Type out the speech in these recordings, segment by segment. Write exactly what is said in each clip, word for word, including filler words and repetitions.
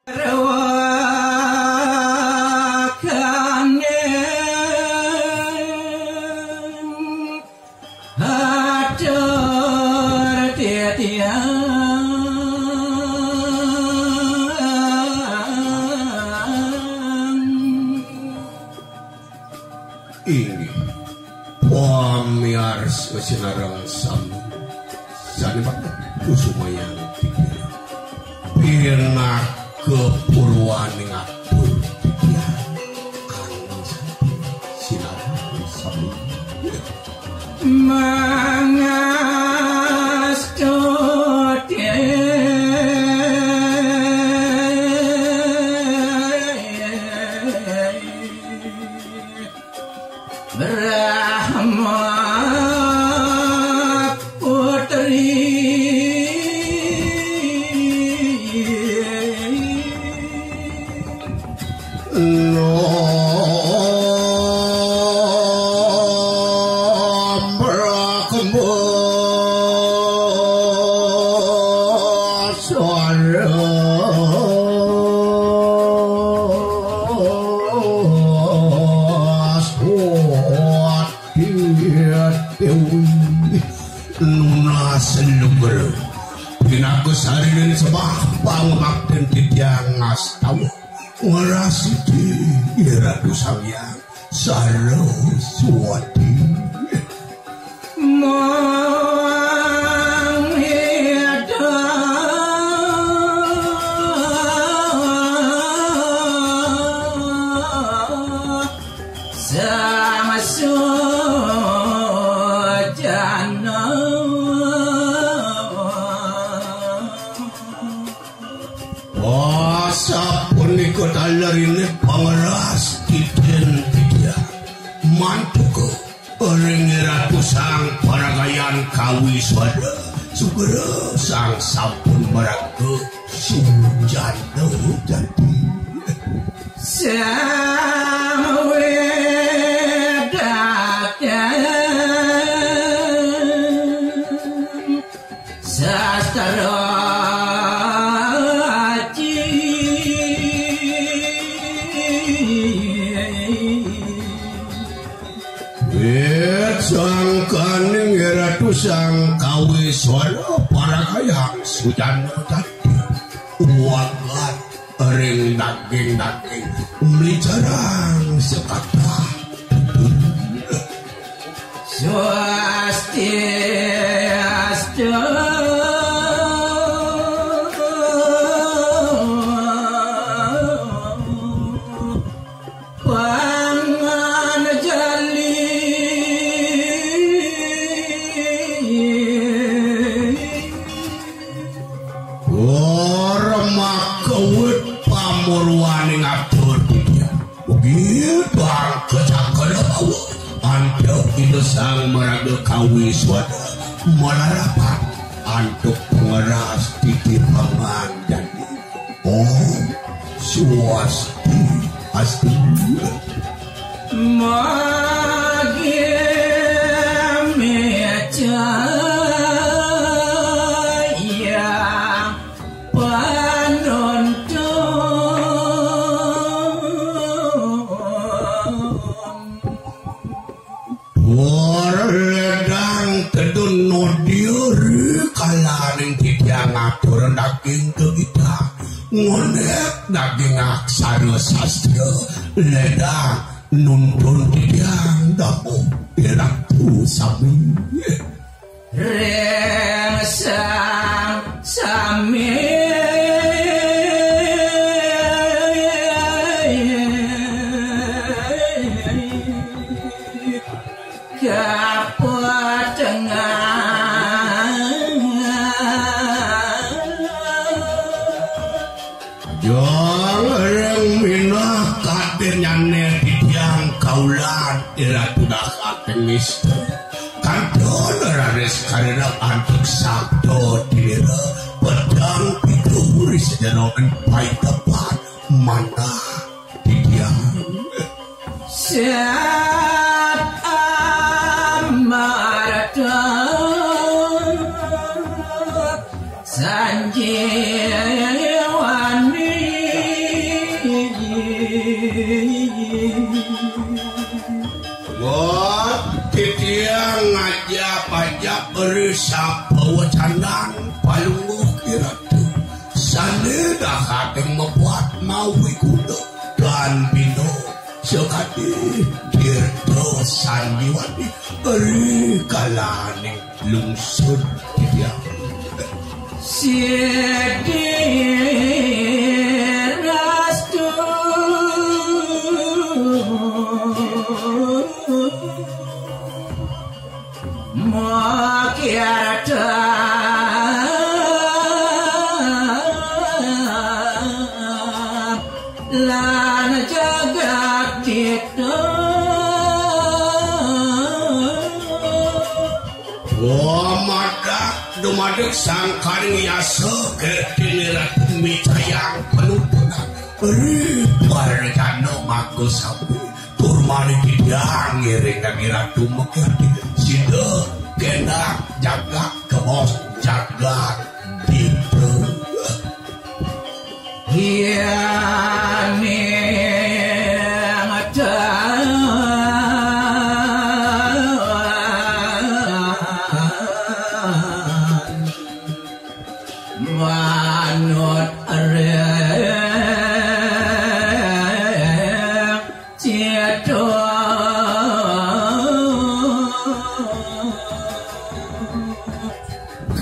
Rewakan atur titiang. Inggih, pamiarsa sinareng sami, sané mangkin kusumayang titiang pinaka purwaning atur titiang kanggo sami sinareng sami. Mangastuti Brahma Putri. Nom Brahma Swaraswati Dewi. Nunas lugra. Pinaka sarinin sembah pangabaktin titiang ngastawa. Ngrastiti Ida Ratu Sang Hyang Saraswati. Mangida Sang Sujana. Oh, sapunika taler inggih pangrastiti titiang. Mantuka ring Ratu Sang Paragayan Kawiswada, sugra sang sampun maraga sujana jati. Sang Widatang Sastra Aji. Wit sangkaning Ratu Sang Kawiswara Paragayang Sujana Jati. Wagat ring daging-daging mlicarang sekata. Swastiastu. Panganjali. Ora makawit pamurwaning atur titiang. Mugi bangka cakra bawa antuk Ida Sang Maraga Kawiswada malarapan antuk pangeras titi panganjali. Om Swasti Astu. Magi meca ya panonton. Ledang tedun nodia ri kalaning titiang atur daging gegita. Ngonek daging aksara sastra. Ledang nuntun titiang dawuh iratu sami. Ring sang sami kapatengah. Jong ring minah kadennyané titiang kaulan Iratu Dahat Nista. Kantun raris karirep antuk sabda tinira, pedang pituris jeroen paitepan manah titiang. Sat amarta Sanjewani. Ri sapawecanan palungguh i ratu, sané dahating mabuat mawi guna tan bina sakadi tirta sanjiwani ri kalaning lungsur titiang. Sidirastu. Makiarta lan jagat kita. Wah, madak dumadik sangkaning yasa kedene ratu micayang panumpunan. Ri parjana maka sami. Tur malih titiang ngiring Ratu Mekarti sida kendak jagat kebos jagat dita. Iya ning manut ring cedhak.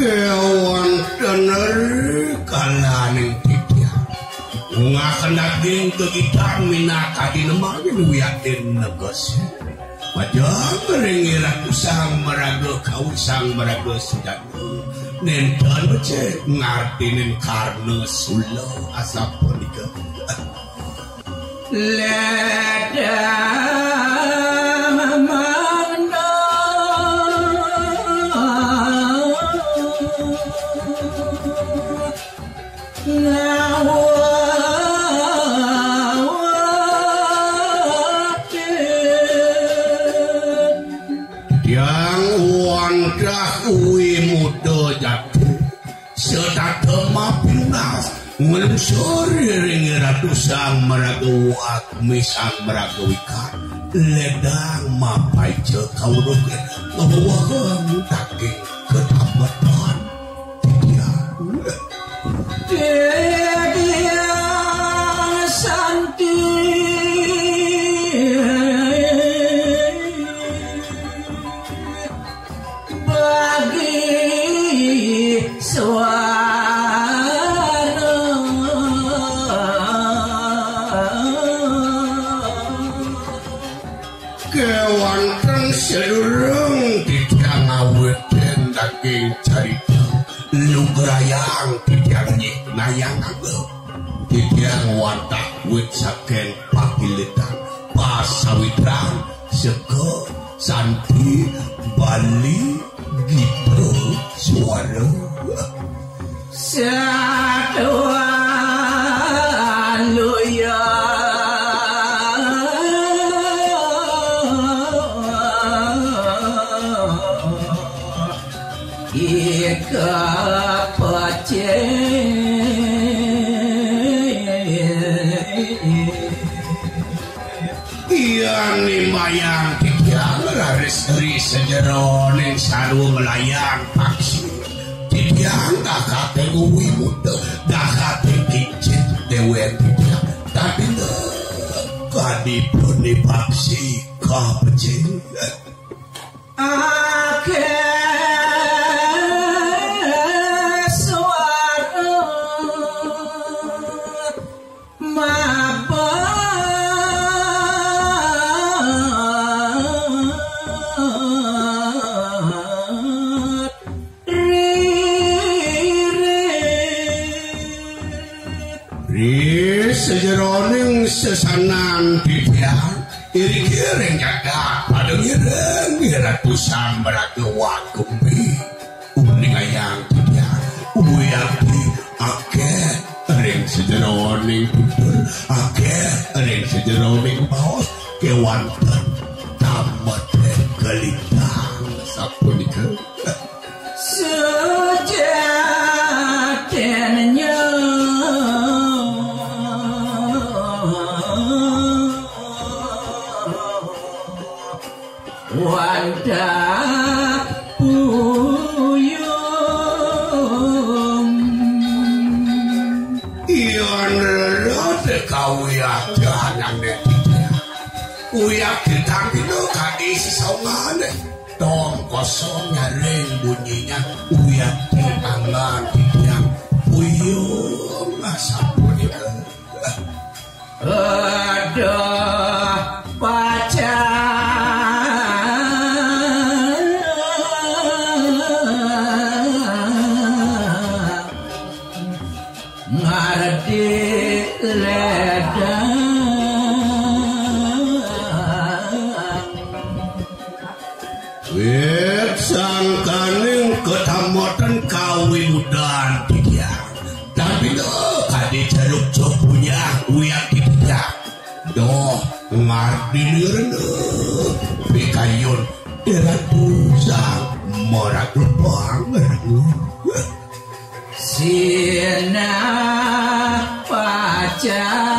Kéwanten ri kalaning titiang. Ngaken daging gegitan minakadi nemarin wiadin neges. Pajang ring iratu sang maraga kawi sang maraga sujana. Nénten becik ngartinin karna sula asapunika. Ledang manda. Tiang wantah uwi muda jati, setata mapinas, nglungsur ring ratu sang maraga wak, mi sang maraga wikan, ledang mapaica kawruh, ngweheng daging ketametan. Titiang. Titiang santi bagi suara. Kéwanten sadurung titiang ngawitin daging carita, lugrayang titiang nyiknayang anggep. Titiang wantah wit saking pakilitan pasawitran seka santi Bali Gita Suara. Satuan luya. Ika pacet. Iya nimayang titiang raris ri sajeroning sarwa melayang paksi. Titiang dakating uwi muda, dakating kicit déwék titiang. Tapi kadi pun paksi kapecil. Akéh suara mabat ririt. Ri sajeroning sesanan titiang, iring-iring jagat pada ngiring, Ratu Sang Maraga Wakumbi. Uningayang titiang, wiakti akéh ring sajeroning tutur, akéh ring sajeroning baos, kéwanten tamet kalintang sapunika. Sujatinya wantah Uyah ditandino kaki sesongane. Tong kosong nyaring bunyinya. Uyah diangan didiang. Puyung lah sapunika. Aduh, pacang ngarti ledang. Wit sangkaning ketamatan kawimudan tiang. Tapi do kadi jeruk jopunya uyang tiang. Doh, ngarti nirna. Pikayun, iratu sang morat lubang. Sinah pacang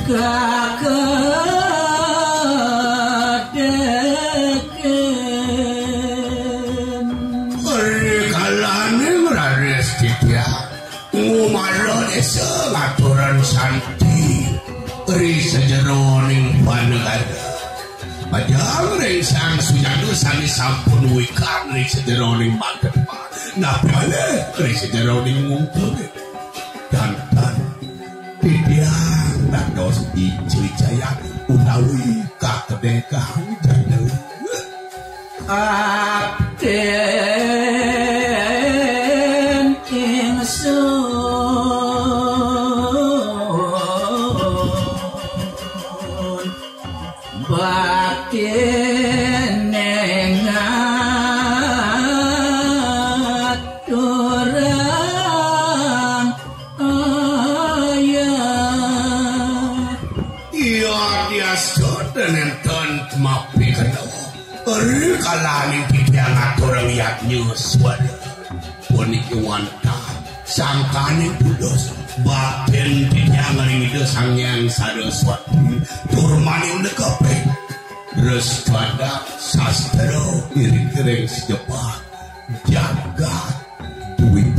kakedeken. Rikalaning raris titiang ngumala desa ngaturan santi ri sajeroning panegara. Majeng ring Sang Sujana sane sampun wikan ri sajeroning magepa. Napi malih ri sajeroning ngungkur. Danten titiang dados icu-icayan utawi kakedekang jana. Abden ingsun bakti nengat orang ayah. Iya diasta nenten mapi kena. Ri kalaning titiang atur yadnya swada. Puniki wantah sangkaning putus baktin titiang ring Ida Sang Hyang Saraswati tur maning nekeping. Restu adat sastra iring-iring sejepak jagat duwing